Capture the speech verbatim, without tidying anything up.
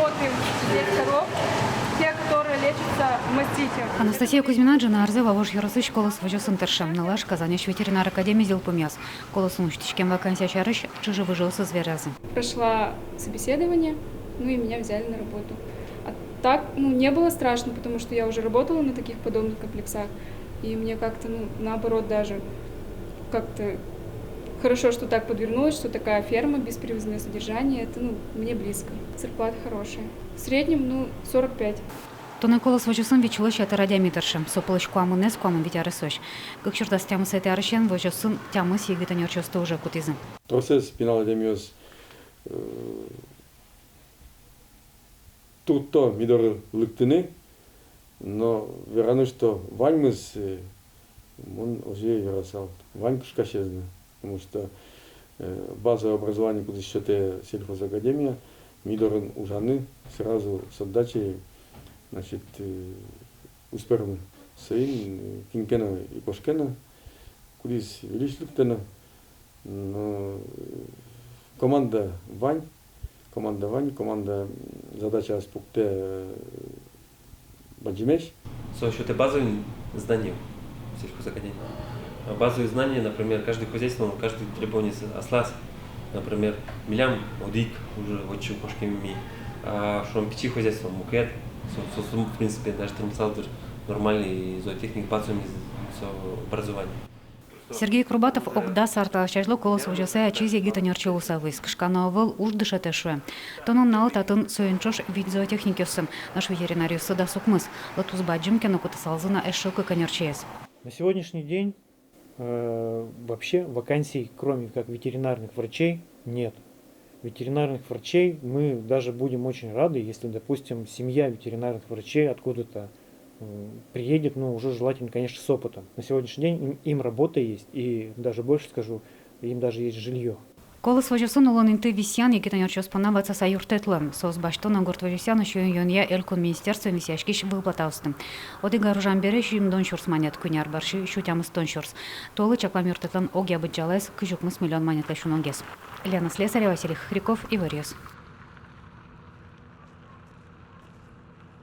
Работаем здесь коров, те, которые лечатся маститом. Анастасия Кузьмина ӝыны арзэ Вавож ёросысь «Колос» возёсын тырше. Нылаш Казаньысь ветеринар академиез йылпумъяз. «Колосын» усьтӥськем вакансия сярысь чыжы-выжыосыз веразы. Прошла собеседование, ну и меня взяли на работу. А так, ну, не было страшно, потому что я уже работала на таких подобных комплексах. И мне как-то, ну, наоборот, даже как-то хорошо, что так подвернулось, что такая ферма, беспривязное содержание, это, ну, мне близко. Зарплата хорошая. В среднем, ну, сорок пять. Туннэ «Колос» возёсын вить сюлэсь ятыр адями тырше. Со пӧлысь куамынэз куамын вить аресозь. Кык сюрс дас тямысэтӥ арысен возёсын тямыс егит ӧнерчиосты уже кутӥзы. Тросэз пинал адямиос, э, туртто ми доры лыктыны, но вераны, что ваньмыз, э, мон озьы верасал, вань кышкасез но, потому что, э, базовое образование, кудӥз сётэ сельхозакадемия, ми дорын ужаны сразу с отдачей, значит, э, уз пӧрмы. Соин, э, кин ке но и кошке но, кудӥз выльысь лыктэ но, но, э, команда вань, команда вань, команда, м, задачаос пуктэ, э, бадӟымесь. Со сётэ базовый знание сельхозакадемии. А базовые знания, например, каждый хозяйство, каждый требование с-, аслаз. Например, милям одӥг уже отчы кошкеммы. А шуом, пичи хозяйство, мукет. Со, со, со, в принципе, даже тырмысал дыр нормальный зоотехник, базовый со образование. Сергей Курбатов ог дас ар талэсь азьло «Колос» возёсэ ачиз егит ӧнерчи луыса вуиз. Кышкано ӧвӧл, уж дышетэ, шуэ. Туннэ нуналлы татын соин ӵош вить зоотехникъёсын, нош ветеринаръёссы дас укмыс. Лотос бадӟым ке но, кутысалзы на эшшо кык ӧнерчиез. На сегодняшний день, э, вообще вакансий, кроме как ветеринарных врачей, нет. Ветеринарных врачей, мы даже будем очень рады, если, допустим, семья ветеринарных врачей откуда-то, м, приедет, ну, уже желательно, конечно, с опытом. На сегодняшний день им, им работа есть, и даже больше скажу, им даже есть жильё. «Колос» возёсын улон инты висъян егит ӧнерчиос понна ватсаса юрттэт луэ. Соос басьто на гурт возёсъя но сиён-юонъя элькун министерствоен висъяськись выплатаосты. Одӥг ар ужам бере сизьымдон сюрс манет, куинь ар бӧрсьы сю тямыстон сюрс. Толлы чаклам юрттэтлэн огъя быдӟалаез кызь укмыс миллион манетлэсь уногес. Лена Слесарева, Василий Хохряков, «Иворъёс».